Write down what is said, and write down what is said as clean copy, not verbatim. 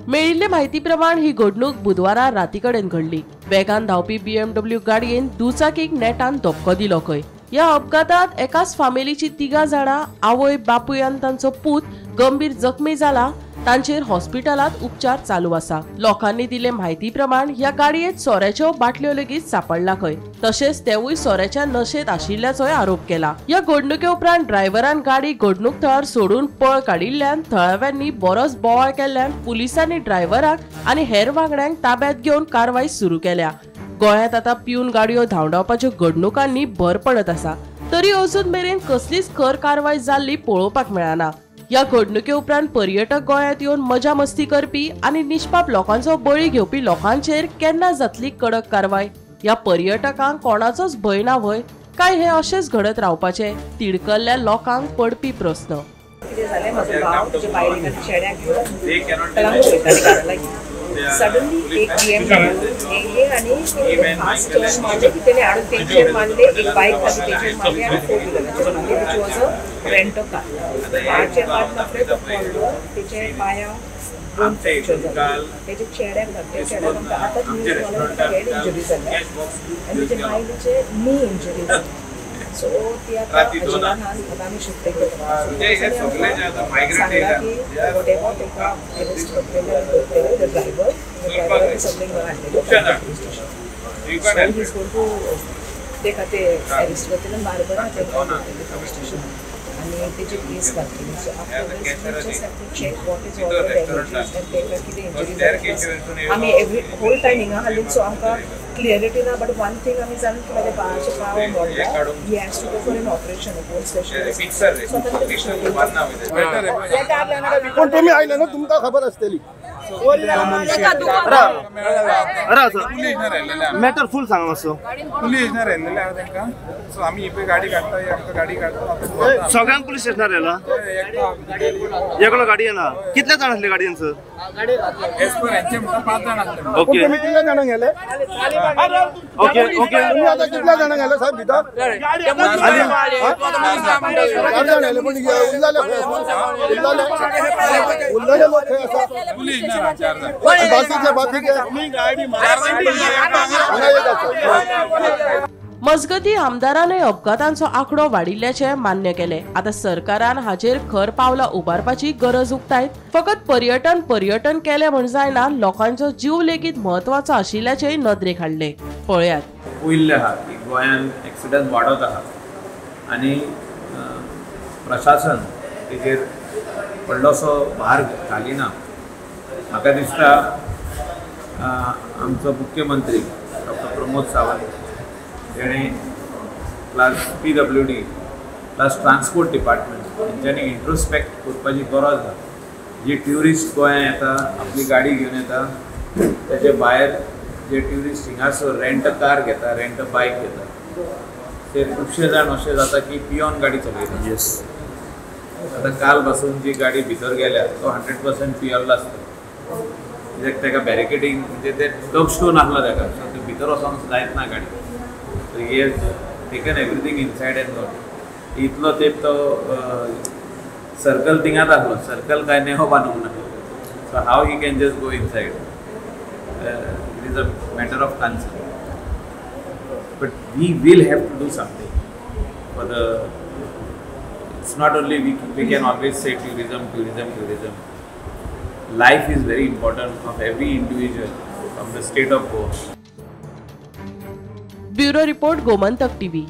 मेळिल्ले म्हायती प्रमाण ही घडणूक बुधवारा रातीकडेन घडली. वेगान धांवपी BMW गाडयेन दुचाकीक नेटान धपको दिलो खंय. ह्या अपघातात एकाच फामिलीची 3 जाणां, आवय, बापूय आनी तांचो पूत गंभीर जखमी जाला. तांचेर हॉस्पिटलांत उपचार चालू आसा. लोकांनी दिले म्हायती प्रमाण ह्या गाडयेत सोऱ्याच्यो बाटल्यो लेगीत सापडला खंय. तशेंच तेवूय सोऱ्याच्या नशेंत आशिल्ल्याचोय आरोप केला. ह्या घडणुके उपरांत ड्रायव्हरान गाडी घडणूक थळार सोडून पळ काडिल्ल्यान थळाव्यांनी बरोच बोवाळ केल्ल्यान पुलिसांनी ड्रायव्हराक आनी हेर वांगड्यांक ताब्यात घेवन कारवाय सुरू केल्या. गोंयांत आतां पिवन गाडयो धांवडावपाच्यो घडणुकांनी भर पडत आसा, तरी अजून मेरेन कसलीच खर कारवाय जाल्ली पळोवपाक मेळना. ह्या घडणुके उपरांत पर्यटक गोंयांत येवन मजा मस्ती करपी आनी निष्पाप लोकांचो बळी घेवपी लोकांचेर केन्ना जातली कडक कारवाय? ह्या पर्यटकांक कोणाचोच भंय ना व्हय? काय हे अशेंच घडत रावपाचें? तिडकल्ल्या लोकांक पडपी प्रस्न. कितें जालें, म्हजो भाव तुज्या बायलेक चेड्याक घेवन कळंगूट वयताले घरा लागीं. सडनली एक BMW येयली आनी फास्ट टर्न मारले की तेणें हाडून तेंचेर मारले. एक बायक आसली तेचेर मारली आनी फोर व्हिलराचेर मारली, which was a rent a car. पांचेर मारला फुडें तो पडलो, तेचे पांयांक बोन फ्रॅक्चर जालें, तेजे चेड्याक लागलें. चेड्याक आमकां आतांच न्यूज मेळ्ळो ताका हेड इंजरी जाल्या आनी तेजे बायलेचे नी इंजरी जाली. सो ती आतां अजिलान आतां आमी शिफ्ट करता. सांगला की वॉटेवर तांकां अरेस्ट करतले आनी दवरतले. The driver ड्रायव्हराक सगळें घरा हाडलेले police station. So he is going to ताका ते अरेस्ट करतले आनी बारबरा तांकां दवरतले पुलीस स्टेशनार आनी तेजी केस घातली. So after this we just have to check what is all the damages आनी तांकां कितें इंजरी जाली. आमी एवरी होल टायम हिंगा हाडली, सो आमकां क्लियरिटी ना. बट वन थिंग आमी जाणा की म्हाज्या बाळाचे पांव मोडला, he has to go for an operation, bone specialist. So आतां पूण तुमी आयले न्हू, तुमकां खबर आसतली. मॅटर फूल सांगा मातसो. पुलीस स्टेशनार येयल्लेले आहा तांकां. सो आमी पळय गाडी काडटा, आमकां गाडी काडटा. सगळ्यांक पुलीस स्टेशनार येयला? एकलो गाडी येना. कितले जाण आसले गाडयेन सर? एज पर हेंचे म्हणटा 5 जाण आसले. ओके, तुमी कितले जाणांक गेले? ओके ओके, तुमी आतां कितल्या जाणांक गेले साहेब भितर? 4 जाण येयले. पूण उरलेले उरलेले लोक खंय आसा? पुलीस स्टेशनार 4 जाण. बाकीचे बाकीचे मजगती आमदारानय अपघातांचो आंकडो वाडिल्ल्याचें मान्य केलें. आतां सरकारान हाचेर खर पावलां उबारपाची गरज उक्तायत फकत पर्यटन पर्यटन केलें म्हूण जायना, लोकांचो जीव लेगीत म्हत्वाचो आशिल्ल्याचेय नदरेक हाडलें. पळयात, पयिल्लें आहा की गोंयांत एक्सिडंट वाडत आहा आनी प्रशासन तेजेर व्हडलोसो भार घालिना. म्हाका दिसता आमचो मुख्यमंत्री डॉक्टर प्रमोद सावंत तेणें plus PWD plus transport department हेंच्यांनी इंट्रोस्पेक्ट करपाची गरज आसा. जी ट्युरिस्ट गोंयांत येता, आपली गाडी घेवन येता, तेजे भायर जे ट्युरिस्ट हिंगासर रेंट अ कार घेता, रेंट अ बायक घेता, ते खुबशे जाण अशें जाता की पियोन गाडी चलयता. येस, आतां काल पासून जी गाडी भितर गेल्या तो 100% पियल्लो आसता. कित्याक ताका बॅरिकेडींग म्हणजे ते लक्ष नासलो ताका, सो ते भितर वचोंक जायत ना गाडी. So he has taken everything inside and gone. इतलो तेंप तो सर्कल थिंगाच आसलो, सर्कल कांय नेहो बांदूंक ना. So how he can just go inside, it is a matter of concern. But we will have to do something for the. It's not only we can always say tourism, tourism, tourism. Life is very important of every individual from the state of Goa. Bureau report, Gomantak TV.